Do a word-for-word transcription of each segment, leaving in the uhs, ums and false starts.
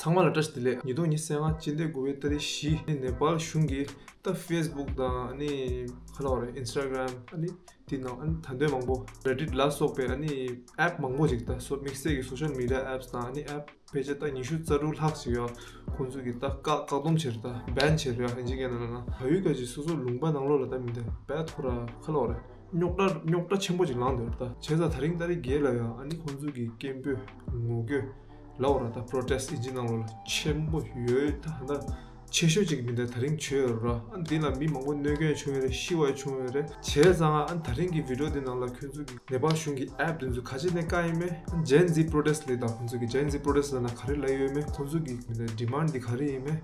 ཚང་མ་ལ་བཀྲ་ཤིས་བདེ་ལེགས། ཉིས་སྟོང་ཉི་ཤུ་རྩ་ལྔ་སྤྱི་ཟླ་དགུ་པའི་ཏ་རིག་བཞི་ནི་ནེ་པཱལ་གཞུང་གིས་ད་ཕེ་སི་བུག་དང་ཨ་ནི་ག་ལབ་དགོས་རེད། ཨིན་སི་ཊ་གྷ་རམ། ཨ་ནི་དེ་ནང་ཨ་ནི་ད་དོན་མང་པོ་རེ་ཌིཊ་ལ་སོགས་པའི་ཨ་ནི་ཨེབ་མང་པོ་ཅིག་ད་སོ་དམིགས་བསལ་གྱི་སོ་ཤལ་མི་ཌི་ཡ་ཨེབ་དང་ཨ་ནི་ཨེབ་ཕལ་ཆེར་ད་ཉི་ཤུ་རྩ་དྲུག་ལྷག་ཅིག་ཡོད། ཁོང་ཚོ་གིས་ད་བཀག་བཀག་སྡོམ་བྱས་རེད། ད་བེན་བྱས་རེད། ཨིན་ཇི་སྐད་ནང་ལ་ན་བལ་ཡུལ་ག་ཅིག་སོ་སོ་ལུང་པ་ནང་ལོགས་ལ་ད་མི་འདུག་བལ་ཐོ་ར་ག་ལབ་དགོས་རེད། རྙོག་དྲ་རྙོག་དྲ་ཆེན་པོ་ཅིག་ལངས་འདུག་རེད། ད་བྱས་ཙང་ད་རིང་ཏ་རིག་བརྒྱད་ལ་ཡང་ཨ་ནི་ཁོང་ཚོ་གིས་སྐད་འབོད་ངོ་རྒོལ་ལབ་དགོས་རེད། ད་པྲོ་ཊེ་སི་ཊི་ཨིན་ཇི་ནང་ལོགས་ལ་ཆེན་པོ་ཡོད། ད་ད་ཆེ་ཤོས་ཅིག་མི་འདུག་ད་རིང་བྱས་ཡོད་རེད། ཨ་འདི་ལ་མི་མང་པོ་གནོད་སྐྱོན་བྱུང་ཡོད་རེད། ཤི་བ་བྱུང་ཡོད་རེད། བྱས་ཙང་ཨ་ད་རིང་གི་བི་ཌི་ཡོ་འདི་ནང་ལ་ཁྱོད་ཚོ་གིས་ནེ་པཱལ་གཞུང་གི་ཨེབ་འདི་ཚོ་ག་ཅི་ནས་བཀག་ཡིན་མེད། ཇེན་ཟི་པྲོ་ཊེ་སི་ཊི་ལབ་ད་ཁོང་ཚོ་གིས་ཇེན་ཟི་པྲོ་ཊེ་སི་ཊི་ལབ་ན་ག་རེ་ལབ་ཡོད་མེད། ཁོང་ཚོ་གི་མི་འདུག་ཌི་མན་ཌི་འདི་ག་རེ་ཡིན་མེད།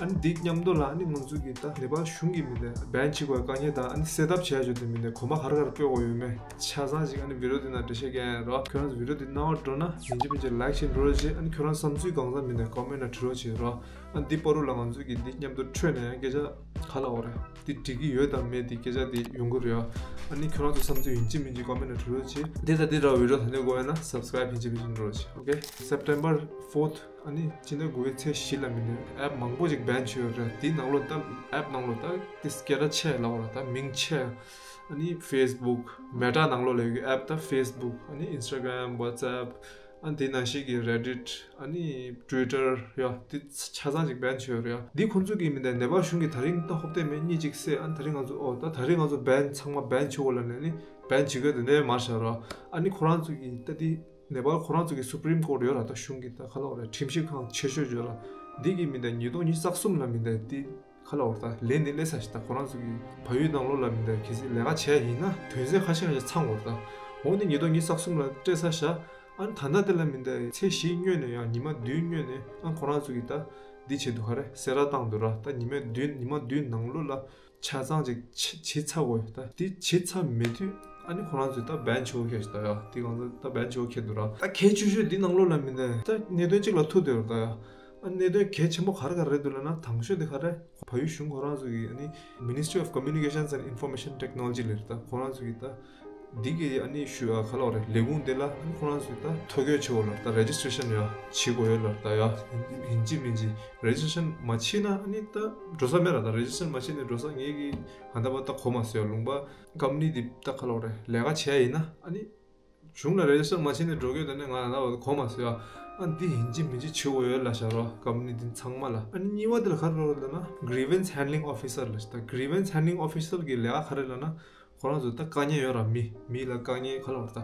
ཨ་ནི་འདི་མཉམ་དུ་ལ་ཨ་ནི་ང་ཚོ་གི་ད་ནེ་པཱལ་གཞུང་གི་མི་འདུག་བེན་བྱེད་དགོས་དཀའ་ངལ་དང་ཨ་ནི་སེ་ཊབ་བྱས་ཡོད་དེ་མི་འདུག་གོམ་པ་ག་རེ་ག་རེ་སྤོས་དགོས་ཡོད་མེད་ཆ་ཚང་ཞིག་ཨ་ནི་བི་ཌི་ཡོ་འདི་ནང་འགྲེལ་བཤད་རྒྱག་ཡ་རོ། ཁྱོད་རང་ཚོ་བི་ཌི་ཡོ་འདི་རྣ་བར་འགྲོ་ན་ཡིན་གཅིག་མིན་གཅིག་ལའིཀ་བྱེད་འགྲོ་རོགས་བྱེད། ཨ་ནི་ཁྱོད་རང་བསམ་ཚུལ་གང་ཚང་མི་འདུག་ཀོ་མེན་ཊི་ནང་བྲིས་རོགས་བྱེད་རོ། ཨ་ནི་འདི་བར་དུ་ལ་ང་ཚོ་གི་འདི་མཉམ་དུ་འཕྲོས་ནས་ཡང་སྐད་ཆ་ག་ལབ་དགོས་རེད། འདི་འགྲིག་གི་ཡོད་དམ་མེད་འདི་སྐད་ཆ་འདི་ཡོང་གི་རེད་ཨ། ཨ་ནི་ཁྱོད་རང་ཚོ་བསམ་ཚུལ་ཡིན་གཅིག་མིན་གཅིག་ཀོ་མེན་ཊི་ནང་བྲིས་རོགས་བྱེད། འདི་དང་འདི་འདྲ་བའི་བི་ཌི་ཡོ་ད་ནས་དགོས་ཡོད་ན་སབ་སི་ཀ་རའིབ་ཡིན་གཅིག་མིན་གཅིག་འགྲོ་རོགས་བྱེད། ཨོ་ཁེ། སེབ་ཊེམ་བར་ཕོར་ཐི་ཨ་ནི་སྤྱི་ཟླ་དགུ་པའི་ཚེས་བཞི་ལ་མི་འདུག་ཨེབ་མང་པོ་ཅིག་བེན་བྱས་ཡོད་རེད། དེའི་ནང་ལོགས་ད་ཨེབ་ནང་ལོགས་ད་དེ་སྐད་གྲགས་ཆེ་ལབ་དགོས་རེད། ད་མིང་ཆེ། ཨ་ནི་ཕེ་སི་བུག་མེ་ཊ་ནང་ལོགས་ལ་ཡོད་ཀྱི་ཨེབ་ད་ཕེ་སི་བུག་ཨ་ནི་ཨིན་སི་ཊ་གྷ་རམ་ཝ་ཊི་སི་ཨེབ་ཨ་ནི་དེ་ནང་བཞིན་གྱི་རེ་ཌིཊ་ཨ་ནི་ཊུ་ཝི་ཊར་ཡ་དེ་ཆ་ཚང་ཅིག་བེན་བྱས་ཡོད་རེད་ཡ། འདི་ཁོང་ཚོ་གི་མི་འདུག་ནེ་པཱལ་གཞུང་གིས་ད་རིང་ད་ཧོབ་སྟེ་མེད་གཉིས་ཅིག་བསད། ཨ་ནི་ད་རིང་ང་ཚོ་ཨོ་ད་ད་རིང་ང་ཚོ་བེན་ཚང་མ་བེན་བྱེད་དགོས་ལབ་ནས་ནི་བེན་བྱེད་དགོས་དེ་འདྲ་མ་བྱས་རོགས། ཨ་ནི་ཁོ་རང་ཚོ་གི་ད་དེ་ནེ་པཱལ་ཁོ་རང་ཚོ་གི་སུ་པི་རིམ་ཀོར་ཊི་ཡོད་ར། ད་གཞུང་གི་ད་ག་ལབ་དགོས་རེད། ཁྲིམས་ཞིབ་ཁང་ཆེ་ཤོས་ཡོད་ར། འདི་གི་མི་འདུག་ཉིས་སྟོང་ཉི་ཤུ་རྩ་གསུམ་ལ་མི་འདུག་དེ་ག་ལབ་དགོས་རེད། ད་ལན་འདི་སླེབས་ས་ཞིག་ད་ཁོ་རང་ཚོ་གི་བལ་ཡུལ་ནང་ལོགས་ལ་མི་འདུག་གལ་སྲིད་ལས་ཀ་བྱས་ཡིན་ན་དོན་ཚན་ཁ་ཤས་ཁ་ཤས་ཚང་དགོས་རེད། ད་འོ་འདི་ཉིས་སྟོང་ཉི་ཤུ་རྩ་གསུམ་ལ་སྤྲད་ས་ཤག་ཨ་ནི་ད་ལྟ་དེ་ལ་མི་འདུག་ཚེས་བཞི་སྔོན་ནས་ཡང་ཉི་མ་བདུན་སྔོན་ནས་ཨ་ཁོ་རང་ཚོ་གི་ད་འདི་བྱེད་འདུག་ག་རེ་གསལ་བསྒྲགས་བཏང་འདུག་ར། ད་ཉི་མ་བདུན་ཉི་མ་བདུན་ནང་ལོགས་ལ་ཆ་ཚང་ཅིག་བྱེད་བྱེད་ཚར་དགོས་ཡོད། ད་དེ་བྱེད་ཚར་མེད་དུས་ཨ་ནི་ཁོ་རང་ཚོས་ད་བེན་བྱེད་དགོས་ཁེལ་ཞིག་ད་ཡ། དེ་གང་ཚོ་ད་བེན་བྱེད་དགོས་ཁེལ་འདུག་ར། ད་གལ་ཆེ་ཤོས་འདི་ནང་ལོགས་ལ་མི་འདུག་ད་གནད་དོན་གཅིག་ལ་ཐུག་བསྡད་ཡོད་ད་ཡ། ཨ་གནད་དོན་གལ་ཆེན་པོ་ག་རེ་ག་རེ་རེད་འདུག་ལབ་ན་དང་ཤོས་དེ་ག་རེ་བལ་ཡུལ་གཞུང་ཁོ་རང་ཚོ་གི་ཨ་ནི་Ministry of Communications and Information Technology ལབ་རེད། ད་ཁོ་རང་ཚོ་གི་ད་འདི་གི་ཨ་ནི་ཞུ་ཨ་ག་ལབ་དགོས་རེད། ལས་ཁུངས་དེ་ལ་ཨ་ནི་ཁོ་རང་ཚོས་ད་ཐོ་འགོད་བྱེད་དགོས་ལབ། ད་རེ་ཇི་སི་ཊེ་ཤན་ཡ་བྱེད་དགོས་ཡོད་ལབ། ད་ཡ་ཡིན་གཅིག་མིན་གཅིག་རེ་ཇི་སི་ཊེ་ཤན་མ་བྱེད་ན་ཨ་ནི་ད་འགྲོ་ས་མེད་ར། ད་རེ་ཇི་སི་ཊེ་ཤན་མ་བྱེད་ནས་འགྲོ་ས་ངེད་ཀྱི་ཧ་ད་པ་ད་གོ་མ་སོང་ཡ། ལུང་པ་ཀམ་པ་ནི་དེ་ད་ག་ལབ་དགོས་རེད། ལས་ཀ་བྱས་ཡིན་ན་ཨ་ནི་གཞུང་ལ་རེ་ཇི་སི་ཊར་མ་བྱས་ནས་འགྲོ་གི་ཡོད། ད་ནི་ང་ལ་ད་གོ་མ་སོང་ཡ། ཨ་འདི་ཡིན་གཅིག་མིན་གཅིག་བྱེད་དགོས་ཡོད་ལབ་ཤག་ར་ཀམ་པ་ནི་དེ་ཚང་མ་ལ། ཨ་ནི་གཉིས་པ་དེ་ལ་ག་རེ་ལབ་དགོས་ལབ་ན་Grievance Handling Officer ལབ་ཤག་ད་Grievance Handling Officer གི་ལས་ཀ་ག་རེ་ལབ་ན། ཁོ་རང་ཚོ་ད་དཀའ་ངལ་ཡོད་ར། མི་མི་ལ་དཀའ་ངལ་ག་ལབ་དགོས་རེད། ད་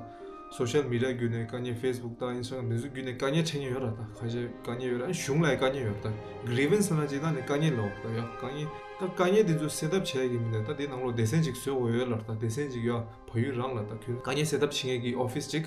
སོ་ཤལ་མི་ཌི་ཡ་བརྒྱུད་ནས་དཀའ་ངལ་ཕེ་སི་བུག་དང་ཨིན་སི་ཊ་གྷ་རམ་འདི་ཚོ་བརྒྱུད་ནས་དཀའ་ངལ་འཕྲད་མཁན་ཡོད་ར། ད་ཁ་ཤས་དཀའ་ངལ་ཡོད་ར། ཨ་གཞུང་ལ་ཡང་དཀའ་ངལ་ཡོད་ར། ད་Grievance ལབ་ན་སྤྱིར་བཏང་ནས་དཀའ་ངལ་ལབ་དགོས་རེད་ད་ཡ། དཀའ་ངལ་ད་དཀའ་ངལ་འདི་ཚོ་སེལ་ཐབས་བྱས་ཀྱི་མི་འདུག་ད་དེ་ནང་ལོགས་སྡེ་ཚན་ཅིག་བཟོ་དགོས་ཡོད་ལབ། ད་སྡེ་ཚན་ཅིག་ཡ་བལ་ཡུལ་རང་ལ་ད་ཁྱོད་དཀའ་ངལ་སེལ་ཐབས་བྱེད་མཁན་གྱི་ཨོ་ཕི་སི་ཅིག་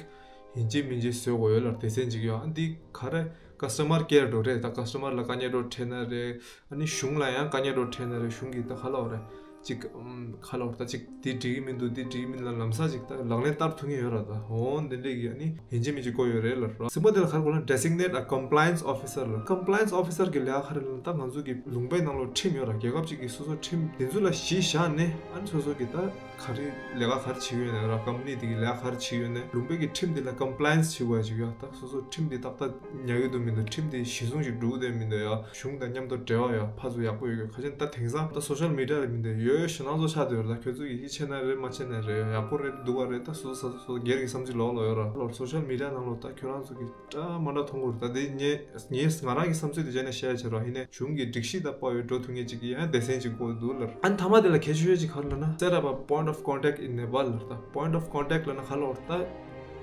ཡིན་གཅིག་མིན་གཅིག་བཟོ་དགོས་ཡོད་ལབ། སྡེ་ཚན་ཅིག་ཡ། ཨ་འདི་ག་རེ་ཀ་སི་ཊ་མར་ཀེར་འགྲོ་རེད། ད་ཀ་སི་ཊ་མར་ལ་དཀའ་ངལ་འགྲོ་འཕྲད་ན་རེད། ཨ་ནི་གཞུང་ལ་ཡང་དཀའ་ངལ་འགྲོ་འཕྲད་ན་རེད། གཞུང་གིས་ད་ག་ལབ་དགོས་རེད། ཅིག་ཨམ་ག་ལབ་དགོས་རེད། ད་ཅིག་འདི་འགྲིག་གི་མི་འདུག་འདི་འགྲིག་གི་མི་འདུག་ལམ་སང་ཅིག་ད་ལག་ལེན་བསྟར་ཐུབ་མཁན་ཡོད་ར། ད་འོ་འདི་འདྲས་ཀྱི་ཨ་ནི་ཡིན་གཅིག་མིན་གཅིག་དགོས་ཡོད་རེད་ལབ་ར། གསུམ་པ་དེ་ལ་ག་རེ་ལབ་ན་Designate a Compliance Officer ལབ། Compliance Officer གི་ལས་ཀ་ག་རེ་ལབ་ན། ད་ང་ཚོ་གི་ལུང་པའི་ནང་ལོགས་ཁྲིམས་ཡོད་ར། རྒྱལ་ཁབ་ཅིག་གི་སོ་སོ་ཁྲིམས་དེ་ཚོ་ལ་གཞི་བཞག་ནས་ཨ་ནི་སོ་སོ་གི་ད་ག་རེ་ལས་ཀ་ག་རེ་བྱེད་ཀྱི་ཡོད་ན་ར། ཀམ་པ་ནི་དེ་གི་ལས་ཀ་ག་རེ་བྱེད་ཀྱི་ཡོད་ན་ལུང་པའི་གི་ཁྲིམས་དེ་ལ་ཀམ་པ་ལ་ཡན་སི་བྱེད་དགོས་ཡ་ཅིག་ཡོད། ད་སོ་སོ་ཁྲིམས་དེ་ཏག་ཏག་ཉར་གི་འདུག་མི་འདུག་ཁྲིམས་དེ་གཞི་བཟུང་ཞིག་འགྲོ་གི་འདུག་མི་འདུག་ཡ། གཞུང་དང་མཉམ་དུ་འབྲེལ་བ་ཡ་ཕར་ཚུར་ཡག་པོ་ཡོད་དགོས། ཁ་ཅིག་ད་དེང་སང་ད་སོ་ཤལ་མི་ཌི་ཡ་ལ་མི་འདུག་ཡོད་ཞེད་སྣང་ཚོ་ཆགས་བསྡད་ཡོད་རེད། ད་ཁྱོད་ཚོ་གི་ཡིད་ཆེས་ན་རེད་མ་ཆེས་ན་རེད། ཡག་པོ་རེད་སྡུག་པ་རེད། ད་སོ་སོ་སོ་སོ་སྒེར་གྱི་བསམ་ཚུལ་ལོག་ལོག་ཡོད་ར། ལོར་སོ་ཤལ་མི་ཌི་ཡ་ནང་ལོགས་ད་ཁྱོད་རང་ཚོ་གི་འདྲ་མ་འདྲ་མཐོང་གི་རེད། ད་དེ་ངས་ངས་ང་རང་གི་བསམ་ཚུལ་དེ་རྗེས་ནས་བཤད་ཡ་བྱེད་རོགས། ཡིན་ནའི་གཞུང་གི་སྒྲིག་གཞི་དང་དཔའ་བའི་འགྲོ་ཐུབ་མཁན་ཅིག་གི་ཡང་སྡེ་ཚན་ཅིག་དགོས་འདུག་ལབ། ཨ་ནི་མཐའ་མ་དེ་ལ་གལ་ཆེ་ཤོས་ཅིག་ག་རེ་ལབ་ན། Set up a point of contact in Nepal ལབ། ད་point of contact ལབ་ན་ག་ལབ་དགོས་རེད། ད་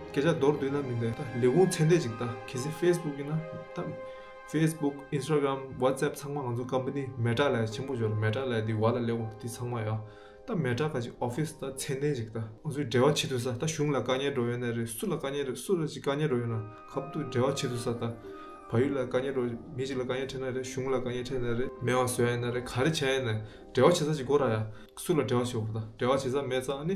སྐད་ཆ་མདོར་བསྡུས་ན་མི་འདུག་ད་ལས་ཁུངས་ཚད་ལྡན་ཅིག་ད་གལ་སྲིད་ཕེ་སི་བུག་ཡིན་ན་ད་ཕེ་སི་བུག་ཨིན་སི་ཊ་གྷ་རམ་ཝ་ཊི་སི་ཨེབ་ཚང་མ་ང་ཚོ་ཀམ་པ་ནི་མེ་ཊ་ལབ་ཡ་ཆེན་པོ་ཡོད་རེད། མེ་ཊ་ལབ་ཡ་དེ་བ་ལ་ལས་ཁུངས་དེ་ཚང་མ་ཡ། ད་མེ་ཊ་ག་ཅིག་ཨོ་ཕི་སི་ད་ཚད་ལྡན་ཅིག་ད་ང་ཚོས་འབྲེལ་བ་བྱེད་ཐུབ་ས། ད་གཞུང་ལ་དཀའ་ངལ་འགྲོ་ཡོད་ན་རེད། སུ་ལ་དཀའ་ངལ་རེད། སུ་ལ་ཅིག་དཀའ་ངལ་འགྲོ་ཡོད་ན་ཁ་ཐུག་འབྲེལ་བ་བྱེད་ཐུབ་ས། ད་བལ་ཡུལ་ལ་དཀའ་ངལ་འགྲོ་མི་ཅིག་ལ་དཀའ་ངལ་འཕྲད་ན་རེད། གཞུང་ལ་དཀའ་ངལ་འཕྲད་ན་རེད། མེད་པ་བཟོ་ཡ་ཡིན་ན་རེད། ག་རེ་བྱ་ཡ་ཡིན་ན་འབྲེལ་བ་བྱེད་ས་ཅིག་དགོས་ར་ཡ། སུ་ལ་འབྲེལ་བ་བྱེད་དགོས་རེད། ད་འབྲེལ་བ་བྱེད་ས་མེད་ཙང་ཨ་ནི་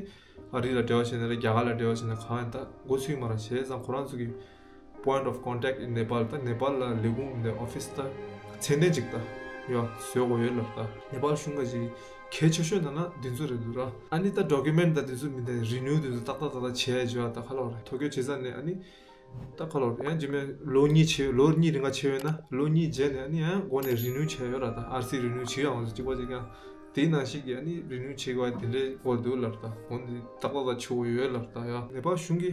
ཨ་རི་ལ་འབྲེལ་བ་བྱེད་ན་རེད། རྒྱ་གར་ལ་འབྲེལ་བ་བྱེད་ན་གང་ཡིན་ད་མགོ་ཚོས་མ་ར། བྱས་ཙང་ཁོ་རང་ཚོ་གི་Point of Contact in Nepal ད་ནེ་པཱལ་ལ་ལས་ཁུངས་འདི་ཨོ་ཕི་སི་ད་ཚད་ལྡན་ཅིག་ད་ཡོད་བཟོ་དགོས་ཡོད་ལབ། ད་ནེ་པཱལ་གཞུང་ག་ཅིག་གལ་ཆེ་ཤོས་ན་ན་འདི་ཚོ་རེད་འདུག་ར། ཨ་ནི་ད་ཌོ་ཀུ་མེན་ཊི་ད་འདི་ཚོ་མི་འདི་རི་ནིའུ་འདི་ཚོ་ཏག་ཏག་ཏག་ཏག་བྱས་བྱས་ད་ག་ལབ་རེད། ཐོ་འགོད་བྱེད་ས་ནས་ཨ་ནི་ ད་ཁ་ལོ་ཡང་རྗེས་མའི་ལོ་གཉིས་བྱས་ལོ་གཉིས་རིང་ག་བྱས་ཡོད་ན་ལོ་གཉིས་རྗེས་ནས་ཨ་ནི་ཡང་སྒོ་ནས་རི་ནིའུ་བྱས་ཡོད་ར། ད་ཨར་སི་རི་ནིའུ་བྱས་ཡོད་ང་ཚོ་གཅིག་པ་གཅིག་རྐྱང་། དེའི་ནང་བཞིན་གྱི་ཨ་ནི་རི་ནིའུ་བྱེད་དགོས་དེ་འདྲའི་སྐོར་འདུག་ལབ་ར། ད་འོན་ཏེ་ཏག་ཏག་ད་ཆུ་བོ་ཡོད་ལབ་ར། ད་ཡ་ནེ་པཱལ་གཞུང་གི་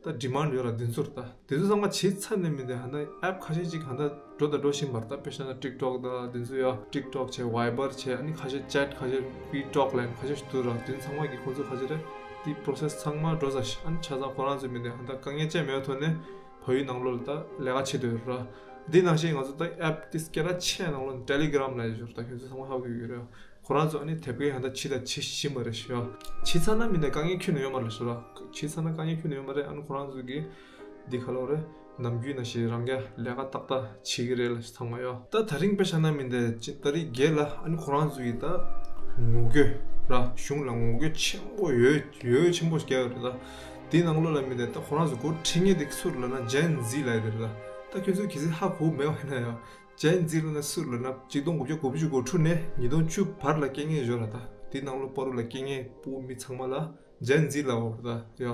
ད་ཌི་མཱན་ཌི་ཡོད་ར། དེ་ཚོར་ད་དེ་ཚོ་ཚང་མ་བྱས་ཚར་ནས་མི་འདུག་ཧ་ན་ཨེབ་ཁ་ཤས་ཅིག་ཧ་ན་འགྲོ་དང་འགྲོ་བཞིན་པར་ད་དཔེ་བཞག་ན་ཊིག་ཊོག་ད་དེ་ཚོ་ཡ་ཊིག་ཊོག་བྱས་ཝའི་བར་བྱས་ཨ་ནི་ཁ་ཤས་ཅེཊ་ཁ་ཤས་ཝི་ཊོག་ལན་ཁ་ཤས་ཤིག་འདུག་ར། དེ་ཚང་མ་གི་ཁོང་ཚོ་ཁ་ཤས་རེད་དེ་པོ་རོ་སེ་སི་ཚང་མ་འགྲོ་ཚར་ཤག་ཨ་ནི་ཆ་ཚང་ཁོ་རང་ཚོ་མི་འདུག་ཧ་ད་དཀའ་ངལ་ཅན་མེད་པའི་ཐོག་ནས་བལ་ཡུལ་ནང་ལོགས་ལ་ད་ལས་ཀ་བྱེད་འདོད་ཡོད་ར། འདི་ནང་བཞིན་ང་ཚོ་ད་ཨེབ་དེ་སྐད་གྲགས་ཆེ་ནང་ལོགས་ནས་ཊེ་ལི་གྷི་རམ་ལབ་ཡོད་ར། ད་ཁྱོད་ཚོ་ཚང་མ་ཧ་གོ་གི་ཡོད་རེད། ཁོ་རང་ཚོ་ཨ་ནི་དེབ་སྐྱེལ་ཧ་ད་བྱེད་ད་བྱེད་བཞིན་པ་རེད་ཤག་བྱས་ཚར་ན་མི་འདུག་དཀའ་ངལ་ཁྱོན་ནས་ཡོད་མ་རེད་ཤག་ར། བྱས་ཚར་ན་དཀའ་ངལ་ཁྱོན་ནས་ཡོད་མ་རེད། ཨ་ནི་ཁོ་རང་ཚོ་གི་འདི་ཁ་ལོ་རེད། ནམ་རྒྱུན་ནང་བཞིན་རང་རྐྱ་ལས་ཀ་ཏག་ཏག་བྱེད་ཀྱི་རེད་ལབ་ཚང་མ་ཡོད། ད་དེ་རིང་དཔེ་བཞག་ན་མི་འདུག་ཅི་ཏ་རིག་བརྒྱད་ལ་ཨ་ནི་ཁོ་རང་ཚོ་ཡི་ད་ངོ་རྒོལ་ར་གཞུང་ལ་ངོ་རྒོལ་ཆེན་པོ་ཡོད་ཡོད་ཆེན་པོ་བརྒྱབ་ཡོད་རེད། ད་དེའི་ནང་ལོགས་ལ་མི་འདུག་ད་ཁོ་རང་ཚོ་འགོ་ཁྲིད་མཁན་དེ་སུ་རེད་ལབ་ན་ཇེན་ཟི་ལབ་ཡོད་རེད། ད་ད་ཁྱོད་ཚོ་གལ་སྲིད་ཧ་གོ་མེད་པ་ཡིན་ན་ཡང་ཇེན་ཟི་ལབ་ན་སུ་རེད་ལབ་ན་གཅིག་སྟོང་དགུ་བརྒྱ་དགུ་བཅུ་གོ་དྲུག་ནས་ཉིས་སྟོང་བཅུ་བར་ལ་སྐྱེས་མཁན་ཡོད་ར། ད་དེའི་ནང་ལོགས་བར་དུ་ལ་སྐྱེས་མཁན་ཕྲུ་གུ་མི་ཚང་མ་ལ་ཇེན་ཟི་ལབ་ཡོད་རེད། ད་ཡ།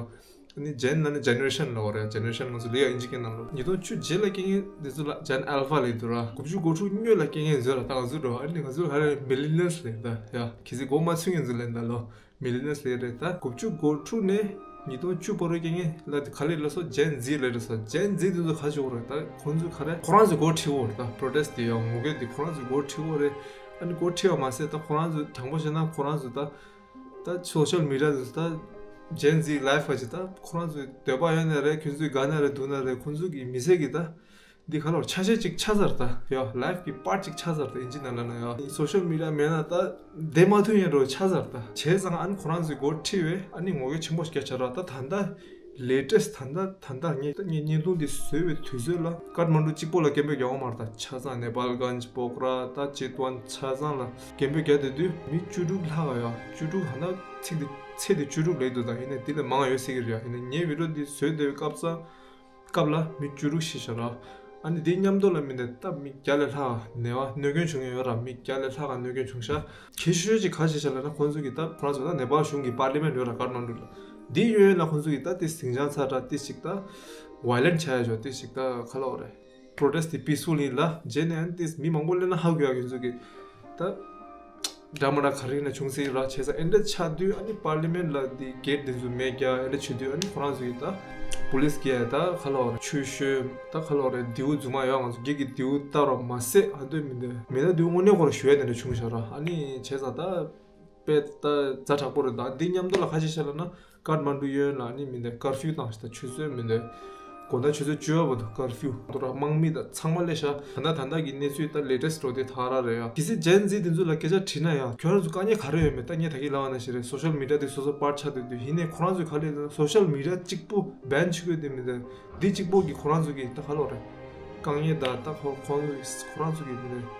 ཨ་ནི་ཇེན་ལབ་ན་ཇེ་ནེ་རེ་ཤན་ལབ་ཡོད་རེད། ཇེ་ནེ་རེ་ཤན་ང་ཚོ་ལ་ཡ་ཨིན་ཇི་སྐད་ནང་ལ་ཉིས་སྟོང་བཅུ་རྗེས་ལ་སྐྱེས་མཁན་དེ་ཚོ་ལ་ཇེན་ཨལ་ཕ་ལབ་འདུག་ར། དགུ་བཅུ་གོ་དྲུག་སྔོན་ལ་སྐྱེས་མཁན་ཚོ་ར། ད་ང་ཚོ་འགྲོ་ཨ་ནི་ང་ཚོ་ག་རེ་མི་ལི་ནི་ཡར་སི་ལབ་ད་ཡ། གལ་སྲིད་མགོ་མ་ཚོས་མཁན་ཚོ་ལབ་ད་ལོ། མི་ལི་ནི་ཡར་སི་ལབ་རེད། ད་དགུ་བཅུ་གོ་དྲུག་ནས་ཉིས་སྟོང་བཅུ་བར་དུ་སྐྱེས་མཁན་ལ་ག་ལབ་ལབ་སོང་ཇེན་ཟི་ལབ་རེད་སོང་། ཇེན་ཟི་དེ་ཚོ་ག་ཅིག་ཡོད་རེད། ད་ཁོང་ཚོ་ག་རེ་ཁོ་རང་ཚོ་འགོ་ཁྲིད་ཡོད་རེད། ད་པོ་རོ་ཊེ་སི་དེ་ཡ་ངོ་རྒོལ་དེ་ཁོ་རང་ཚོ་འགོ་ཁྲིད་ཡོད་རེད། ཨ་ནི་འགོ་ཁྲིད་པ་མ་ཟད་ད་ཁོ་རང་ཚོ་དྲང་པོ་བཤད་ན་ཁོ་རང་ཚོ་ད་ད་སོ་ཤལ་མི་ཌི་ཡ་དེ་ཚོ་ད་ཇེན་ཟི་ལའིཕ་ག་ཅིག་ད་ཁོ་རང་ཚོའི་འདོད་པ་ཡོད་ན་རེད། ཁྱོད་ཚོའི་དགའ་ན་རེད་སྡུག་ན་རེད། ཁོང་ཚོ་གི་མི་ཚེ་གི་ད་འདི་ག་ལོར་ཆ་ཤས་ཅིག་ཆགས་ཚར། ད་ཡ་ལའིཕ་གི་པར་ཅིག་ཆགས་ཚར། ད་ཨིན་ཇི་ནང་ལ་ན་ཡ་སོ་ཤལ་མི་ཌི་ཡ་མེད་ན་ད་བསྡད་མ་ཐུབ་ཡིན་འགྲོ་ཆགས་ཚར། ད་བྱས་ཙང་ཨ་ནི་ཁོ་རང་ཚོའི་འགོ་ཁྲིད་པས་ཨ་ནི་ངོ་རྒོལ་ཆེན་པོ་བརྒྱབ་ཆགས་ར། ད་ད་ལྟ་ལེ་ཊེ་སི་ཊི་ད་ལྟ་ད་ལྟ་ངས་ངས་བརྙན་ཐུང་འདི་བཟོས་པའི་དུས་ཚོད་ལ་ཀཏ་མན་ཌུ་གཅིག་པོ་ལ་སྐད་འབོད་རྒྱག་ཡོད་མ་རེད། ད་ཆ་ཚང་ནེ་པཱལ་གན་ཇི་པོ་ཁ་ར་ད་ཅེ་ཏུ་ཝན་ཆ་ཚང་ལ་སྐད་འབོད་རྒྱག་བསྡད་དུས་མི་བཅུ་དྲུག་ལྷག་ག་ཡ་བཅུ་དྲུག་ཧ་ན་ཚིག་འདི་ཚེ་འདི་བཅུ་དྲུག་ལས་འདུག་ད་ཡིན་ནའི་འདི་ལས་མང་ཡོད་སྲིད་ཀྱི་རེད་ཡ། ཡིན་ནའི་ངས་བི་ཌི་ཡོ་འདི་བཟོས་བསྡད་པའི་སྐབས་སུ་སྐབས་ལ་མི་བཅུ་དྲུག་ཤི་ཤག་ར། ཨ་ནི་དེ་མཉམ་དུ་ལ་མི་འདི་ད་མི་བརྒྱ་ལས་ལྷག་ནད་པ་གནོད་སྐྱོན་བྱུང་ཡོད་ར། མི་བརྒྱ་ལས་ལྷག་ག་གནོད་སྐྱོན་བྱུང་ཤག་གལ་ཆེ་ཤོས་ཅིག་ག་རེ་བྱས་ཤག་ལབ་ན་ཁོང་ཚོ་གི་ད་ཁོ་རང་ཚོ་ད་ནེ་པཱལ་གཞུང་གི་པར་ལི་མེན་ཊི་ཡོད་ར་ཀཏ་མན་ཌུ་ལ། འདི་ཡོད་ཡོད་ལ་ཁོང་ཚོ་གི་ད་དེ་ཟིང་ཆ་ཚ་དྲགས་དེ་ཞིག་ད་ཝའི་ལེན་ཊི་བྱ་ཡ་ཆོག་དེ་ཞིག་ད་ག་ལབ་དགོས་རེད། པོ་རོ་ཊེ་སི་ཊི་དེ་པི་སི་ཕུལ་ཡིན་ལ་རྗེས་ནས་ཨ་ནི་དེ་མི་མང་པོ་སླེབས་ན་ཧ་གོ་ཡ། ཁྱོད་ཚོ་གི་ད་འདྲ་མི་འདྲ་ག་རེ་ཡིན་ན་བྱུང་སྲིད་ར། བྱས་ཙང་ཨེ་འདྲ་ཆགས་དུས་ཨ་ནི་པར་ལི་མེན་ཊི་ལ་དེ་གེ་ཊི་དེ་ཚོ་མེ་རྒྱག་ཨེ་འདྲ་བྱེད་དུས་ཨ་ནི་ཁོ་རང་ཚོ་གི་ད་པུ་ལི་སི་གི་ད་ག་ལབ་དགོས་རེད། ཆུ་ཤོད་ད་ག་ལབ་དགོས་རེད། མདེའུ་རྫུན་མ་ཡོད། ང་ཚོ་སྒེར་གྱི་མདེའུ་བཏང་རོགས་མ་ཟད་ཨ་འདོད་མི་འདོད་མེད་ན་མདེའུ་དངོས་གནས་ཁོ་རང་གཞུ་ཡ་དེ་འདྲ་བྱུང་ཤག་ར། ཨ་ནི་བྱས་ཙང་ད་དཔེ་ད་ཛ་དྲག་པོ་རེད། ད་འདི་མཉམ་དུ་ལ་ཁ་ཤས་ཤིག་ལབ་ན་ཀཏ་མན་ཌུ་གཡོན་ལ་ནི་མི་འདུག་ཀར་ཕིའུ་བཏང་ཞིག་ད་ཆུ་ཚོད་མི་འདུག་དགོང་དག་ཆུ་ཚོད་བཅུ་པ་བར་དུ་ཀར་ཕིའུ་འདུག་ར། དམག་མི་དང་ཚང་མ་སླེབས་ཤག་ད་ལྟ་ད་ལྟ་གི་གནས་ཚུལ་ད་ལེ་ཊེ་སི་ཊི་འགྲོ་དེ་ད་ག་རང་རེད་ཡ། གལ་སྲིད་ཇེན་ཟི་དེ་ཚོ་ལ་སྐད་ཆ་དྲིས་ན་ཡ་ཁྱོད་རང་ཚོ་དཀའ་ངལ་ག་རེ་ཡོད་མེད། ད་ངས་ད་གིན་ལབ་པ་ནང་བཞིན་རེད། སོ་ཤལ་མི་ཌི་ཡ་དེ་སོ་སོ་པར་ཆགས་བསྡད་དུས་ཡིན་ནའི་ཁོ་རང་ཚོས་ག་རེ་ལབ་ན་སོ་ཤལ་མི་ཌི་ཡ་གཅིག་པོ་བྷེན་བྱེད་དགོས་དེ་མི་འདུག་འདི་གཅིག་པོ་གིས་ཁོ་རང་ཚོ་གི་ད་ག་ལབ་དགོས་རེད། དཀའ་ངལ་དང་ད་ཁོ་ཁོང་ཚོ་ཁོ་རང་ཚོ་གི་མི་འདུག་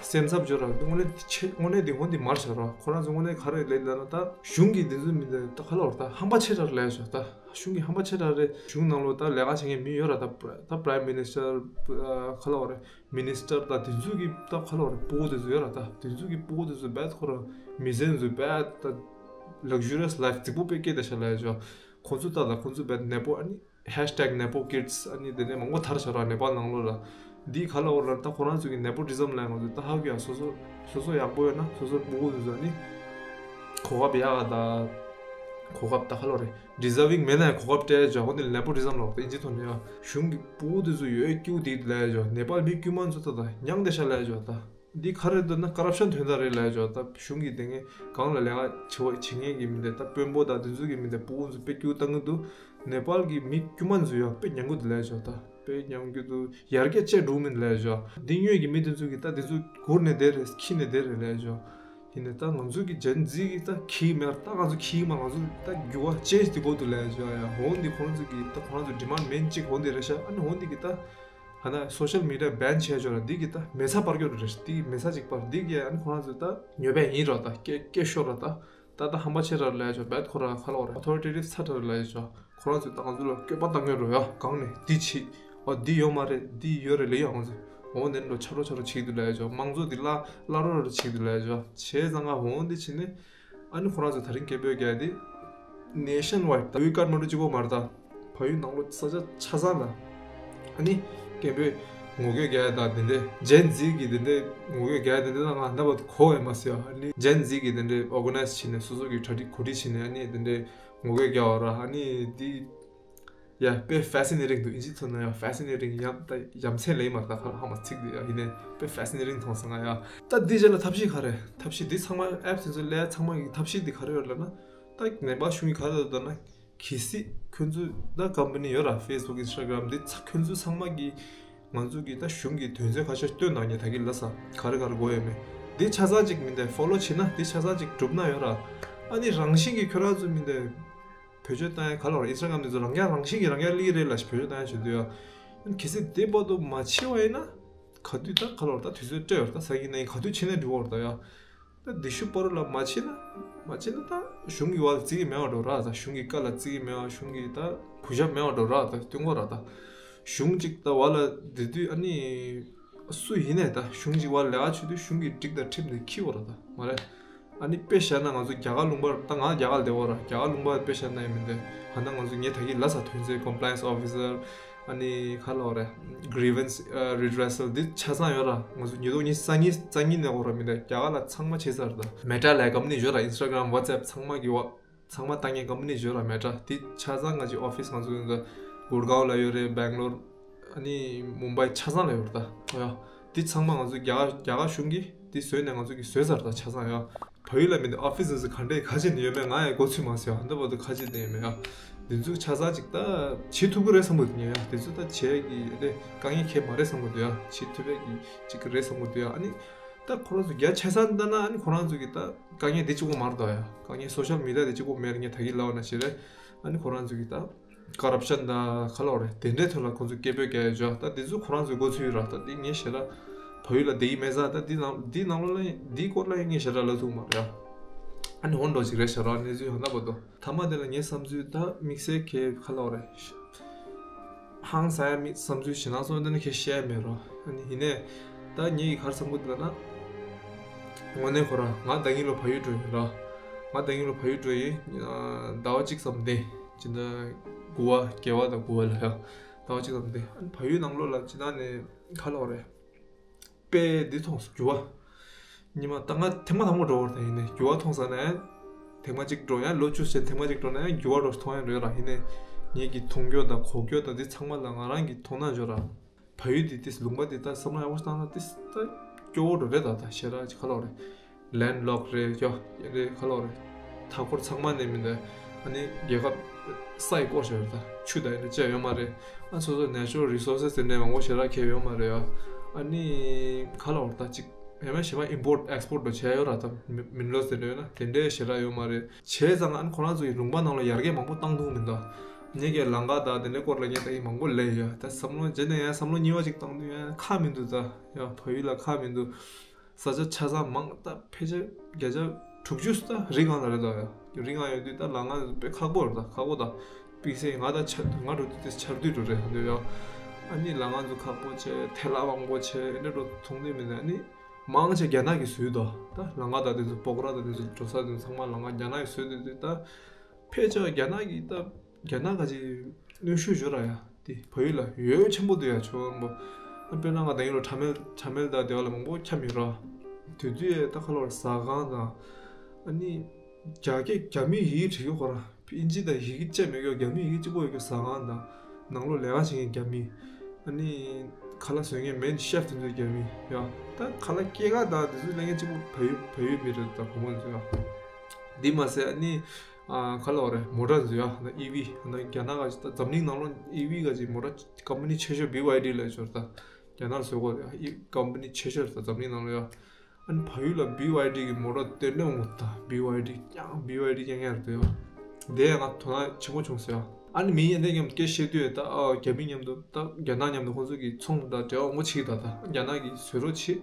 སེམས་འཚབ་བྱོས་ར། དངོས་གནས་དེ་ཆེ་དངོས་གནས་དེ་འོན་ཏེ་མར་བཞག་ར། ཁོ་རང་ཚོ་དངོས་གནས་ག་རེ་ལབ་ལབ་ན་ད་གཞུང་གི་དེ་ཚོ་མི་འདུག་ད་ག་ལབ་དགོས་རེད། ད་ཧམ་པ་ཆེ་དྲགས་ལབ་ཡ་ཆོག་ད་གཞུང་གི་ཧམ་པ་ཆེ་དྲགས་རེད། གཞུང་ནང་ལོགས་ད་ལས་ཀ་བྱེད་མཁན་མི་ཡོད་ར། ད་ད་པ་རའིམ་མི་ནི་སི་ཊར་ག་ལབ་དགོས་རེད། མི་ནི་སི་ཊར་ད་དེ་ཚོ་གི་ད་ག་ལབ་དགོས་རེད། སྤུ་གུ་དེ་ཚོ་ཡོད་ར། ད་དེ་ཚོ་གི་སྤུ་གུ་དེ་ཚོ་རྦད་ཁོ་རང་མི་ཚེ་ཚོ་རྦད་ད་ལག་ཇུ་རི་ཡས་ལའིཕ་རྫིག་པོ་དཔེ་སྐྱེལ་བསྡད་ཤག་ལབ་ཡ་ཆོག་ཁོ་ཚོ་ད་ད་ཁོ་ཚོ་རྦད་ནེ་པོ་ཨ་ནི་ཧེཤ་ཊེག་ནེ་པོ་ཀིཌ་སི་ཨ་ནི་དེ་ནས་མང་པོ་དར་ཤག་ར་ནེ་པཱལ་ནང་ལོགས་ལ། འདི་ག་ལབ་དགོས་རེད། ད་ཁོ་རང་ཚོ་གི་ནེ་པོ་ཊི་ཛམ་ལབ་ཡ་ང་ཚོ་ད་ཧ་གོ་ཡ། སོ་སོ་སོ་སོ་ཡག་པོ་ཡོད་ན་སོ་སོའི་སྤུ་གུ་དེ་ཚོ་ནི་གོ་སྐབས་ཡག་ག་ད་གོ་སྐབས་ད་ག་ལབ་དགོས་རེད། ཌི་ཛར་ཝིང་མེད་ན་ཡང་གོ་སྐབས་སྤྲད་ཡ་ཆོག་འོན་ཏེ་ནེ་པོ་ཊི་ཛམ་ལབ་དགོས་རེད། ཨིན་ཇི་ཐོག་ནས་ཡ་གཞུང་གི་སྤུ་གུ་དེ་ཚོ་ཡོད་སྐྱིད་པོ་དེ་ལབ་ཡ་ཆོག་ནེ་པཱལ་མི་དཀྱུས་མ་ཚོ་ད་ད་མྱངས་བསྡད་ཤག་ལབ་ཡ་ཆོག་ད། འདི་ག་རེ་འདུག་ན་ཀོ་རབ་ཤན་དོན་དག་རེད་ལབ་ཡ་ཆོག་ད་གཞུང་གི་དེ་ངས་གང་ལ་ལས་ཀ་བྱེད་པ་བྱེད་མཁན་གྱི་མི་འདི་ད་དཔོན་པོ་དང་དེ་ཚོ་གི་མི་འདི་སྤུ་གུ་ཚོ་དཔེ་སྐྱིད་པོ་བཏང་གི་འདུག་ནེ་པཱལ་གི་མི་དཀྱུས་མ་ཚོ་ཡང་དཔེ་ཉམས་རྒུད་འདུག་ལབ་ཡ་ཆོག་ད་དཔེ་ཉམས་རྒུད་འདུག་ཡར་རྒྱས་ཅིག་འགྲོ་གི་མི་འདུག་ལབ་ཡ་ཆོག་འདི་ཉོས་ཀྱི་མི་དེ་ཚོ་གི་ད་དེ་ཚོ་སྒུར་ནས་བསྡད་རེད། འཁྱེར་ནས་བསྡད་རེད་ལབ་ཡ་ཆོག་ཡིན་ནའི་ད་ང་ཚོ་གི་ཇེན་ཟི་གི་ད་འཁྱེར་མེད། ད་ང་ཚོ་འཁྱེར་མ། ང་ཚོ་ད་འགྱུར་བ་ཅེན་ཇི་དེ་དགོས་འདུག་ལབ་ཡ་ཆོག་ཡ། འོན་ཏེ་ཁོང་ཚོ་གི་ད་ཁོང་ཚོ་ཌི་མཱནཌ་མེན་ཅིག་འོན་ཏེ་རེད་ཤག་ཨ་ནི་འོན་ཏེ་གི་ད། ཧ་ན་སོ་ཤལ་མི་ཌི་ཡ་བྷེན་བྱས་ཆོག་ར། འདི་གི་ད་མེ་ཚ་སྤར་རྒྱུ་རེད། འདི་གི་མེ་ཚ་ཅིག་སྤར། འདི་གི་ཨ་ནི་ཁོ་རང་ཚོ་ད་ཉོས་པ་ཡིན་ར། ད་སྐད་སྐད་ཤོར་ར། ད་ད་ད་ཧམ་པ་ཆེ་དྲགས་ལབ་ཡ་ཆོག་བྷེན་ཁོ་རང་ག་ལབ་དགོས་རེད། ཨོ་ཐོ་རི་ཊེ་ཊིབ་ཚ་དྲགས་ལབ་ཡ་ཆོག་ཁོ་རང་ཚོས་ད་ང་ཚོ་ལ་སྐྱོད་པ་བཏང་གི་ཡོད་ར། ཡ་གང་ནས་འདི་བྱེད། ཨོ་འདི་ཡོད་མ་རེད། འདི་ཡོད་རེད་ལབ་ཡ། ང་ཚོ་འོ་འདི་འདྲ་ཆ་རོ་ཆ་རོ་བྱེད་ཀྱི་འདུག་ལབ་ཡ་ཆོག་དམངས་གཙོ་འདི་བརླག་བརླག་རོ་རོ་བྱེད་ཀྱི་འདུག་ལབ་ཡ་ཆོག་བྱས་ཙང་ང་འོ་འདི་བྱེད་ནས། ཨ་ནི་ཁོ་རང་ཚོ་ད་རིང་སྐད་འབོད་རྒྱག་དེ་ནེ་ཤན་ཝའིཌ་ད་ཡུལ་ཀཏ་མན་ཌུ་གཅིག་པོ་མ་རེད། ད་ བལ་ཡུལ་ནང་ལོགས་ས་ཆ་ཆ་ཚང་ལ། ཨ་ནི་སྐད་འབོད་ངོ་རྒོལ་རྒྱག་ཡ་དང་དེ་འདྲའི་Gen Z གི་དེ་འདྲའི་ངོ་རྒོལ་རྒྱག་ཡ་དེ་འདྲ་ད་ང་ད་བར་དུ་གོ་ཡ་མ་ཟེར་ཡ། ཨ་ནི་Gen Z གི་དེ་འདྲའི་organize བྱས་ནས་སོ་སོ་གི་གྲ་སྒྲིག་གོ་སྒྲིག་བྱས་ནས་ཨ་ནི་དེ་འདྲའི་ངོ་རྒོལ་རྒྱག་པ་ར། ཨ་ནི་དེ་ཡ་དཔེ་fascinating འདུག་ཨིན་ཇི་ཐོག་ན་ཡ་fascinating ཡ་ད་ཡ་མཚན་ལས་མ་ད་ཁ་ཧ་མ་ཚིག་འདུག་ཡ། ཡིན་ནའི་དཔེ་fascinating མཐོང་སོང་ང་ཡ། ད་འདི་རྗེས་ལ་ཐབས་ཤེས་ག་རེ། ཐབས་ཤེས་འདི་ཚང་མ་apps དེ་ཚོ་ལས་ཚང་མ་གི་ཐབས་ཤེས་འདི་ག་རེ་ཡོད་ལབ་ན། ད་ནེ་པ་ལ་གཞུང་གི་ག་རེ་ལབ་ན། གལ་སྲིད་ཁོ་ཚོས་ད་company ཡོད་ར། Facebook Instagram འདི་ཚ་ཁོ་ཚོས་ཚང་མ་གི་ང་ཚོ་གི་ད་གཞུང་གི་དོན་ཚན་ཁ་ཤས་སྟོན་དང་ཉེ་ད་གི་ལ་ས་ག་རེ་ག་རེ་དགོས་ཡོད་མེད། འདི་ཆ་ཚང་ཅིག་མི་འདའི་follow བྱེད་ན་འདི་ཆ་ཚང་ཅིག་གྲུབ་ན་ཡོད་ར། ཨ་ནི་རང་བཞིན་གི་ཁྱོད་རང་ཚོ་མི་འདའི་བེད་སྤྱོད་བཏང་ཡ་ག་ལ་བར་Instagram འདི་ཚོ་རང་རྐྱང་རང་བཞིན་གི་རང་རྐྱང་ལི་རེད་ལ་ཞིག་བེད་སྤྱོད་བཏང་ཡ་བྱེད་དུས་ཡ། གལ་སྲིད་འདི་བར་དུ་མ་བྱེད་པ་ཡིན་ན་ག་དུས་ད་ག་ལ་བར་ད་དུས་ཚོད་སྤྲད་བར་ད་ས་གི་ན་ཡིན་ག་དུས་བྱེད་ན་འགྲིག་བར་ད་ཡ། ད་འདི་ཤུ་པོ་རུ་ལ་མ་བྱེད་ན། མ་བྱེད་ན་ད་གཞུང་གི་བར་བརྩི་གི་མེད་པ་འགྲོ་ར། ད་གཞུང་གི་བཀའ་ལ་བརྩི་གི་མེད་པ། གཞུང་གི་ད་གུས་ཞབས་མེད་པ་འགྲོ་ར། ད་སྟོན་གོ་ར། ད་གཞུང་གཅིག་ད་བར་ལ་བསྡད་དུས་ཨ་ནི་སུ་ཡིན་ནས་ད་གཞུང་གཅིག་བར་ལས་ཀ་བྱེད་དུས་གཞུང་གི་སྒྲིག་དང་ཁྲིམས་དེ་འཁྱེར་གོ་ར། ད་མ་རེད། ཨ་ནི་དཔེ་བཞག་ན་ང་ཚོ་རྒྱ་གར་ལུང་པར་ད་ང་རྒྱ་གར་ལ་བསྡད་གོ་ར། རྒྱ་གར་ལུང་པར་དཔེ་བཞག་ན་ཡིན་མིན་དེ་ཧ་ད་ང་ཚོ་ངས་ད་གི་ལ་ས་དོན་ཚན་compliance officer ཨ་ནི་ག་ལ་བ་རེད། grievance redressal འདི་ཆ་ཚང་ཡོད་ར། ང་ཚོ་ཉིས་སྟོང་ཉི་ཤུ་རྩ་གཉིས་རྩ་གཉིས་ནས་འོ་ར་མི་འདྲ་རྒྱ་གར་ལ་ཚང་མ་བྱེད་ཚར་ད། Meta ལ་company ཡོད་ར། Instagram WhatsApp ཚང་མ་གི་བ་ཚང་མ་ལྟ་མཁན་company ཡོད་ར། Meta འདི་ཆ་ཚང་ང་ཚོའི་office ང་ཚོ་འདི་གུར་གའོ་ལ་ཡོད་རེད། Bangalore ཨ་ནི་Mumbai ཆ་ཚང་ལ་ཡོད་ར་ད། ཡ་འདི་ཚང་མ་ང་ཚོ་རྒྱ་གར་རྒྱ་གར་གཞུང་གིས་འདི་བཟོས་ནས་ང་ཚོ་གི་བཟོས་ཚར་ད་ཆ་ཚང་ཡ། བལ་ཡུལ་ལ་མི་འདུག office ག་འདྲས་ག་ཅིག་ཡོད་མེད་ང་ཡང་མགོ་ཚོད་མ་སོང་ཡ། འདི་བར་དུ་ག་ཅིག་བསྡད་ཡོད་མེད་ཡ། འདི་ཚོ་ཆ་ཚང་ཅིག་ད་བྱེད་ཐུབ་ཀྱི་རེད་བསམ་གི་འདུག་ངས་ཡ། འདི་ཚོ་ད་བྱེད་ཀྱི་རེད། དཀའ་ངལ་ཁྱད་མ་རེད་བསམ་གི་འདུག་ཡ། བྱེད་ཐུབ་པའི་གི་ཅིག་རེད་བསམ་གི་འདུག་ཡ། ཨ་ནི་ད་ཁོ་རང་ཚོ་རྒྱ་ཆེ་ས་འདི་ན་ཨ་ནི་ཁོ་རང་ཚོ་གི་ད་དཀའ་ངལ་འདི་གཅིག་པོ་མ་རེད་ད་ཡ། དཀའ་ངལ་social media འདི་གཅིག་པོ་མེད་རེད། ངས་ད་གི་ལབ་ན་ཞེ་རེད། ཨ་ནི་ཁོ་རང་ཚོ་གི་ད། corruption དང་ག་ལ་བ་རེད། དེ་འདྲའི་ཐོག་ལ་ཁོང་ཚོས་སྐད་འབོད་རྒྱག་ཡ་བྱོས། ད་འདི་ཚོ་ཁོ་རང་ཚོའི་མགོ་ཚོས་ཡོད་ར། ད་འདི་ངས་ཞེ་དྲག་བལ་ཡུལ་ལ་བསྡད་ཀྱི་མེད་ཙང་ད་འདི་ནང་འདི་ནང་ལོགས་ལ་འདིའི་སྐོར་ལ་ངས་ཞེ་དྲག་ལབ་ཐུབ་མ་རེད་ཡ། ཨ་ནི་འོན་འགྲོ་ཞིག་རེད་ཤག་ར། གནས་ཚུལ་ཡང་ན་བར་དུ་ཐ་མ་དེ་ལ་ངའི་བསམ་ཚུལ་ད་དམིགས་བསལ་གྱི་ག་ལ་བ་རེད། ཧང་སང་ཡ་མི་བསམ་ཚུལ་ཞེ་དྲག་སོང་དེ་ནི་ཁྱེད་བཤད་མེད་རོ། ཨ་ནི་ཡིན་ནའི་ད་ངས་ག་རེ་བསམ་གི་འདུག་ལབ་ན། དངོས་གནས་ཁོ་རང་ང་ཟླ་ཉིན་ལོ་ཕ་ཡུལ་འགྲོ་ཡིན་ར། ང་ཟླ་ཉིན་ལོ་ཕ་ཡུལ་འགྲོ་ཡིན། ཟླ་བ་གཅིག་ཙམ་བསྡད། སྤྱི་ཟླ་དགུ་པ་བརྒྱད་པ་དང་དགུ་པ་ལ་ཡ། ཟླ་བ་གཅིག་ཙམ་བསྡད། ཨ་ནི་ཕ་ཡུལ་ནང་ལོགས་ལ་སྤྱི་བཏང་ནས་ག་ལ་བ་རེད། དཔེ་འདི་མཐོང་སོང་འགྱུར་བ། ཉི་མ་ད་ང་ཐེངས་མ་དང་པོ་འགྲོ་བར་ད་ཡིན་ནས་འགྱུར་བ་མཐོང་ས་ནས། ཐེངས་མ་གཅིག་འགྲོ་ཡང་ལོ་བཅུ་ཞེ་ཐེངས་མ་གཅིག་འགྲོ་ན་ཡང་འགྱུར་བ་རོ་མཐོང་ཡང་རེད་ར། ཡིན་ནས་ངེད་ཀྱི་མཐོང་རྒྱུ་དང་གོ་རྒྱུ་དང་འདི་ཚང་མ་ལ་ང་རང་གི་མཐོང་སྣང་འཇོག་ར། བལ་ཡུལ་འདི་ཏིས་ལུང་པ་འདི་ད་བསམ་བློ་ཡག་པོ་བཏང་ན་ཏིས་ད་སྐྱོ་བོ་འགྲོ་རེད། ད་ད་ཞེ་དྲག་ཅིག་ག་ལ་བ་རེད། land locked རེད་ཡོ་རེད་ག་ལ་བ་རེད། མཐའ་འཁོར་ཚང་མ་ནས་མི་འདུག་ཨ་ནི་རྒྱལ་ཁབ་ས་ཡི་སྐོར་ཞིག་རེད། ད་ཆུ་དང་ཡིན་ན་ཅི་ཡང་ཡོད་མ་རེད། ཨ་སོ་སོ་natural resources དེ་འདྲའི་མང་པོ་ཞེ་དྲག་ཁེལ་ཡོད་མ་རེད་ཡོ། ཨ་ནི་ག་ལ་བ་རེད། ད་ཅིག་ཡང་ན་ཞེ་མ་import export འགྲོ་བྱས་ཡོད་ར། ད་མི་མི་ལོ་དེ་འདྲ་ཡོད་ན་དེ་འདྲའི་ཞེ་དྲག་ཡོད་མ་རེད། བྱས་ཙང་ཨ་ནི་ཁོ་རང་ཚོ་ཡི་ལུང་པ་ནང་ལ་ཡར་རྒྱས་མང་པོ་བཏང་ཐུབ་མི་འདུག་ངེད་ཀྱི་ལམ་ཁ་དང་དེ་འདྲའི་སྐོར་ལ་ངས་ད་ཡིན་མང་པོ་ལས་ཡོད། ད་བསམ་བློ་བྱས་ནས་ཡང་བསམ་བློ་རྙིང་བ་ཅིག་བཏང་དུས་ཡང་ཁག་མི་འདུག་ད་ཡང་བལ་ཡུལ་ལ་ཁག་མི་འདུག་ས་ཆ་ཆ་ཚང་མང་ད་ཕལ་ཆེར་བརྒྱ་ཆ་དྲུག་ཅུ་ད་རི་སྒང་ལ་རེད་ད་ཡ། རི་སྒང་ཡོད་དུས་ད་ལམ་ཁ་དཔེ་ཁག་པོ་རེད། ད་ཁག་པོ་ད་དཔེ་སེ་ང་ད་ཆ་ང་འགྲོ་དུས་དེ་ཆར་དུས་འགྲོ་རེད་འདོད་ཡ། ཨ་ནི་ལམ་ཁ་ཚོ་ཁག་པོ་བྱས་ཐལ་བ་མང་པོ་བྱས་ཨེ་འདྲ་འགྲོ་མཐོང་དུས་མི་འདུག་ཨ་ནི་མང་ཆེ་རྒྱ་ནག་གིས་བཟོས་འདུག་ད་ལམ་ཁ་ད་དེ་ཚོ་སྤོག་ར་ད་དེ་ཚོ་འགྲོ་ས་དེ་ཚོ་ཚང་མ་ལམ་ཁ་རྒྱ་ནག་གིས་བཟོས་འདུག་དུས་ད་ཕལ་ཆེར་རྒྱ་ནག་གིས་ད། རྒྱ་ནག་ག་ཅིག་གནོན་ཤུགས་ཡོད་ར་ཡ། དེ་བལ་ཡུལ་ལ་ཡོད་ཆེན་པོ་འདུག་ཡ། ཆོ་མོ་ཨ་དཔེར་ན་ང་ད་ཡིན་རོ་ཁྲ་མེལ་ཁྲ་མེལ་དང་དེ་བ་ལ་མང་པོ་འཁྱམ་ཡོད་ར། དེ་དུས་ཡ་ད་ཁ་ལོར་ཟ་ཁང་དང་ཨ་ནི་རྒྱ་སྐད་རྒྱ་མིའི་ཡི་གེ་བྲིས་ཡོད་ཁོ་ར། ཨིན་ཇི་དང་ཡི་གེ་བཅད་མེད་ཀྱོ་རྒྱ་མིའི་ཡི་གེ་གཅིག་པོ་ཡོད་ཀྱོ་ཟ་ཁང་དང་ནང་ལོགས་ལས་ཀ་བྱེད་མཁན་རྒྱ་མི། ཨ་ནི་ཁ་ལག་བཟོ་མཁན་main chef དེ་ཚོ་རྒྱ་མི་ཡ། ད་ཁ་ལག་སྐྱེལ་ག་དང་དེ་ཚོ་ལས་མཁན་གཅིག་པོ་བལ་ཡུལ་བལ་ཡུལ་མི་རེད། ད་བུ་མོ་དེ་ཚོ་ཡ། འདི་མ་ཟད་ཨ་ནི། ཨ་ག་ལ་བ་རེད། མོ་ཊ་བཟོ་ཡ་ན་ཨི་ཝི་ན་རྒྱ་ནག་ག་ཅིག་ད་འཛམ་གླིང་ནང་ལོ་ཨི་ཝི་ག་ཅིག་མོ་ཊ་ཀམ་པ་ནི་ཆེ་ཤོས་བི་ཝའི་ཌི་ལ་ཡོད་ད། རྒྱ་ནག་ལ་བཟོ་གོ་རེད། ཨི་ཀམ་པ་ནི་ཆེ་ཤོས་རེད་ད་འཛམ་གླིང་ནང་ལོ་ཡ། ཨ་ནི་ཕ་ཡུལ་ལ་བི་ཝའི་ཌི་གི་མོ་ཊ་དེ་འདྲ་འོང་ད་བི་ཝའི་ཌི་ཀྱང་བི་ཝའི་ཌི་ཀྱང་ཡར་དུ་ཡོད། དེ་ཡང་ང་དོ་སྣང་ཆེན་པོ་བྱུང་ཟེར་ཡ། ཨ་ནི་མི་ཡིན་དེ་མཉམ་སྐད་བཤད་དུས་ད་ཨ་རྒྱ་མི་མཉམ་དུ་ད་རྒྱ་ནག་མཉམ་དུ་ཁོང་ཚོ་གི་ཚོང་དང་འབྲེལ་བ་འོང་གི་ད་ད་རྒྱ་ནག་གི་བཟོ་རོགས་བྱེད།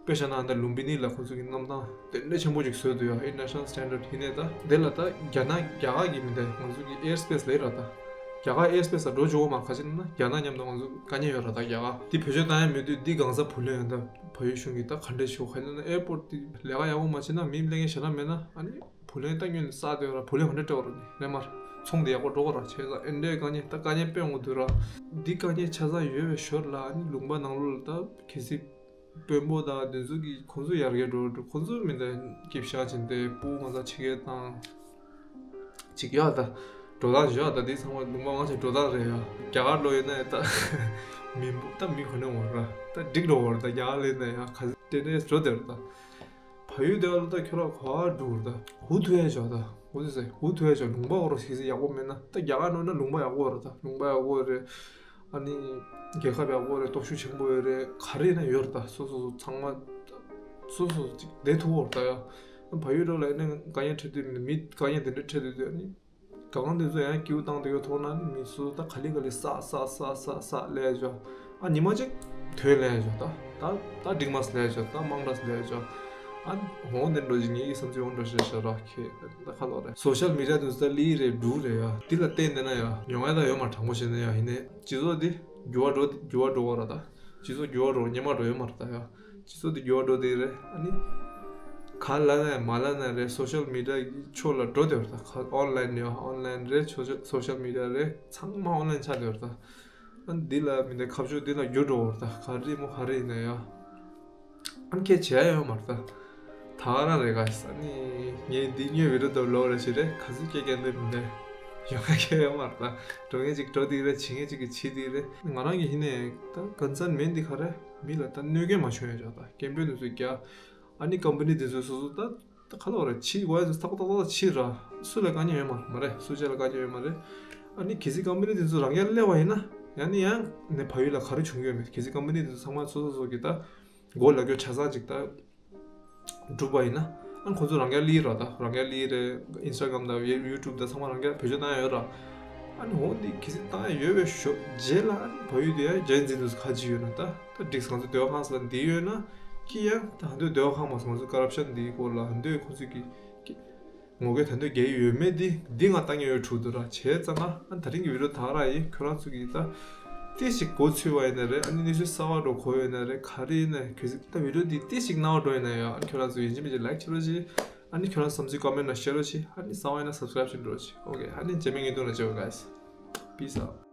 དཔེ་བཞག་ན་ཨ་ནི་ལུམ་བི་ནི་ལ་ཁོང་ཚོ་གི་གནམ་ཐང་དེ་འདྲ་ཆེན་པོ་ཅིག་བཟོས་འདུག་ཡ། International Standard ཡིན་ནས་ད་དེ་ལ་ད་རྒྱ་ནག་རྒྱ་གར་གི་མི་འདུག་ང་ཚོ་གི་air space ལས་ར་ད་རྒྱ་གར་air space ལ་འགྲོ་ཆོག་གོ་མ་ག་ཅི་ན་རྒྱ་ནག་མཉམ་དུ་ང་ཚོ་དཀའ་ངལ་ཡོད་ར་ད་རྒྱ་གར་དེ་བེད་སྤྱོད་བཏང་ཡ་མེད་དུས་འདི་གང་ཟག་བུ་ལོན་ཡོད་ད་བལ་ཡུལ་གཞུང་གི་ད་ག་འདྲས་ཤོག་ག་ན་airport དེ་ལས་ཀ་ཡག་པོ་མ་བྱེད་ན་མི་ལས་ཀ་ཞེ་དྲག་མེད་ན་ཨ་ནི་བུ་ལོན་ད་སྔོན་ནས་བསགས་དེ་ཡོད་ར་བུ་ལོན་ག་འདྲས་སྤྲད་པ་ར་ནི་ལས་མར། ཚོང་དེ་ཡག་པོ་འགྲོ་གི་ར། བྱས་ཙང་ཨེ་འདྲའི་དཀའ་ངལ་ད་དཀའ་ངལ་དཔེ་འོང་དུས་ར། འདི་དཀའ་ངལ་ཆ་ཚང་ཡོད་པའི་ཞོར་ལ་ཨ་ནི་ལུང་པ་ནང་ལོགས་ལ་ད་གལ་སྲིད་དཔོན་པོ་དང་དེ་ཚོ་གིས་ཁོང་ཚོ་ཡར་རྒྱས་འགྲོ་འགྲོ། ཁོང་ཚོ་མི་འདྲ་སྐྱིབ་ཤག་བྱས་ཏེ་སྤུ་གུ་ང་ཚོ་ཕྱི་རྒྱལ་བཏང་། ཅིག་ཡོད་ད། འགྲོ་སྟངས་ཡོད་ད། འདི་ཚང་མ་ལུང་པ་ང་ཚོ་འགྲོ་སྟངས་རེད་ཡ། རྒྱ་གར་ལོགས་ཡིན་ན་ཡ་ད་མི་འབུ་ད་མི་གོ་ནས་འོར་ར། ད་འགྲིག་འགྲོ་འོར་ད། རྒྱ་གར་ལོགས་ཡིན་ན་ཡ་ག་ཏེ་ནས་འགྲོ་དེར་ད། བལ་ཡུལ་དེ་བ་ལ་ད་ཁྱོད་ར་གོ་བ་འགྲོ་འོར་ད། ཧུ་ཐུ་ཡ་ཅོ་ད། ཧུ་ཐུ་ཟེར་ཧུ་ཐུ་ཡ་ཅོ། ལུང་པ་འོར་ཤིག་ཟེར་ཡག་པོ་མེད་ན། ད་རྒྱ་གར་ནང་ན་ལུང་པ་ཡག་པོ་ར། ད་ལུང་པ་ཡག་པོ་རེད། ཨ་ནི་རྒྱལ་ཁབ་ཡག་པོ་རེད། སྟོབས་ཤུགས་ཆེན་པོ་ཡོད་རེད། ག་རེ་ཡིན་ན་ཡོད་རེད། ད་སོ་སོ་སོ་ཚང་མ་སོ་སོ་ཅིག་བསྡད་ཐུབ་འོར་ད་ཡ། བལ་ཡུལ་ལོགས་ལ་ཡིན་ན་དཀའ་ངལ་འཕྲད་དུས་མི་དཀའ་ངལ་དེ་འདྲ་འཕྲད་དུས་དུས་ཨ་ནི་གང་དེ་ཚོ་ཡང་སྐྱིད་པོ་བཏང་དེ་གའི་ཐོག་ན་ནི་མི་སུ་ད་ག་ལེ་ག་ལེ་ས་ས་ས་ས་ས་ལས་བྱ། ཨ་ཉི་མ་གཅིག་དོན་ལས་བྱ། ད་ད་ད་འགྲིག་མ་ས་ལས་བྱ། ད་མང་དྲགས་ལས་བྱ། ཨ་འོང་དེ་འགྲོ་ཅིག་ངེད་ཀྱི་བསམ་ཚུལ་འོང་འགྲོ་ཤེས་ཤ་ར་ཁེ། ད་ཁ་ལོ་རེད། སོ་ཤལ་མི་ཌི་ཡ་དུ་ས་ལི་རེད་འབྲུ་རེད་ཡ། འདི་ལ་བརྟེན་དེ་ན་ཡ་མྱོང་ཡ་ད་ཡོད་མ། དྲང་པོ་བཤད་ན་ཡ་ཡིན་ནས་སྤྱི་ཚོགས་འདི་འགྱུར་བ་འགྲོ་འགྱུར་བ་འགྲོ་བ་ར། ད་སྤྱི་ཚོགས་འགྱུར་བ་འགྲོ་ཉེ་མ་འགྲོ་ཡོད་མ་རེད་ད་ཡ། སྤྱི་ཚོགས་འདི་འགྱུར་བ་འགྲོ་དེ་རེད། ཨ་ནི་ག་ལ་ན་མ་ལ་ན་རེད། སོ་ཤལ་མི་ཌི་ཡ་གི་ཕྱོགས་ལ་འགྲོ་དེ་རེད་ད། ག་ཨོན་ལན་ཡ་ཨོན་ལན་རེད། སོ་ཤལ་སོ་ཤལ་མི་ཌི་ཡ་རེད། ཚང་མ་ཨོན་ལན་ཆགས་དེ་རེད་ད། ཨ་ནི་འདི་ལ་མི་འདི་ཁ་ཕྱོགས་འདི་ལ་འགྱུར་འགྲོ་བ་རེད་ད། ག་རེ་མོ་ག་རེ་ཡིན་ན་ཡ། ཨ་ནི་ཁྱེད་བྱས་ཡོད་མ་རེད་ད། ད་ག་རང་རེད་ག་ས་ནི་ངས་འདི་ཉོས་བི་རུ་དོ་ལོ་རེ་ཞིག་རེད། ག་ཚོད་སྐྱེ་སྐྱེ་འདི་མི་འདི་ཡོང་ཁ་སྐྱེ་ཡོད་མ་རེད་ད། འགྲོ་མཁན་ཅིག་འགྲོ་དེ་རེད། བྱེད་མཁན་ཅིག་གི་བྱེད་དེ་རེད། ང་རང་གི་ཧི་ནས་ད་ག་ཚོད་མེད་འདི་ག་རེ་མི་ལ་ད་གནོད་སྐྱོན་མ་བྱུང་ཡ་ཅག་ད་སྐད་འབོད་འདི་ཚོ་རྒྱག་ཨ་ནི་ཀམ་པ་ནི་འདི་ཚོས་སོ་སོ་ད་ད་ག་ལོ་རེད། ཕྱི་གོ་ཡ་ཚོ་ཏག་ཏག་ཏག་ཏག་ཕྱི་ར། སུ་ལ་དཀའ་ངལ་ཡོད་མ་མ་རེད། སུ་ཅག་ལ་དཀའ་ངལ་ཡོད་མ་རེད། ཨ་ནི་གལ་སྲིད་ཀམ་པ་ནི་འདི་ཚོ་རང་རྒྱལ་སླེབས་པ་ཡིན་ན་ཡང་ནི་ཡང་ནི་བལ་ཡུལ་ལ་ག་རེ་བྱུང་གི་ཡོད་མེད། གལ་སྲིད་ཀམ་པ་ནི་འདི་ཚོ་ཚང་མ་སོ་སོ་སོ་གི་ད་མགོ་ལ་རྒྱུ་ཆ་ཚང་ཅིག་ད་སྒྲུབ་པ་ཡིན་ན། ཨ་ཁོ་ཚོ་རང་རྒྱལ་ལི་ར་ད་རང་རྒྱལ་ལི་རེད། ཨིན་སི་ཊ་གྷ་རམ་དང་ཡུ་ཊུབ་དང་ཚང་མ་རང་རྒྱལ་བེད་སྤྱོད་བཏང་ཡ་ཡོད་ར། ཨ་ནི་འོ་འདི་གལ་སྲིད་བཏང་ཡ་ཡོད་པའི་ཞོ་རྗེས་ལ་ཨ་ནི་བལ་ཡུལ་དེ་ཡ་རྒྱལ་འཛིན་དུ་ཁ་ཅིག་ཡོད་ན་ད་ད་འགྲིག་ང་ཚོ་སྡོད་ཁང་ས་འདི་ཡོད་ན་ཀི་ཡ་ད་ཧ་འདོད་སྡོད་ཁང་མ་སོང་ང་ཚོ་ཀ་རབ་ཤན་འདིའི་སྐོར་ལ་ཧ་འདོད་ཁོ་ཚོས་ཀྱི་ཀི་ངོ་རྒོལ་ད་འདོད་རྒྱལ་ཡོད་མེད་འདི་འདི་ང་ལྟ་ངན་ཡོད་འཁྲུག་འདུག་ར། བྱས་ཙང་ང་ཨ་ད་རིང་གི་བི་ཌིའོ་ད་ར་ཡིན། ཁྱོད་རང་ཚོ་གིས་ད་ཏི་ཞིག་མགོ་ཚོས་པ་ཡིན་ན་རེད། ཨ་ནི་གནས་ཚུལ་གསར་བ་འགྲོ་གོ་ཡོད་ན་རེད། ག་རེ་ཡིན་ན་གལ་སྲིད་ད་བི་ཌིའོ་འདི་ཏི་ཞིག་སྣང་བ་འགྲོ་ཡིན་ན་ཡང་ཨ་ནི་ཁྱོད་རང་ཚོ་ཡིན་གཅིག་མིན་གཅིག་ལའིག་བྱེད་རོགས་བྱེད། ཨ་ནི་ཁྱོད་རང་བསམ་ཚུལ་ཀོ་མེན་ཊ་ནང་བཤད་རོགས་བྱེད། ཨ་ནི་གསར་བ་ཡིན་ན་སབ་སི་ཀ་རབ་བྱེད་རོགས་བྱེད། ཨོ་ཁེ། ཨ་ནི་རྗེས་མའི་བརྙན་ཐུང་ལ་མཇལ་བ་guys. Peace out.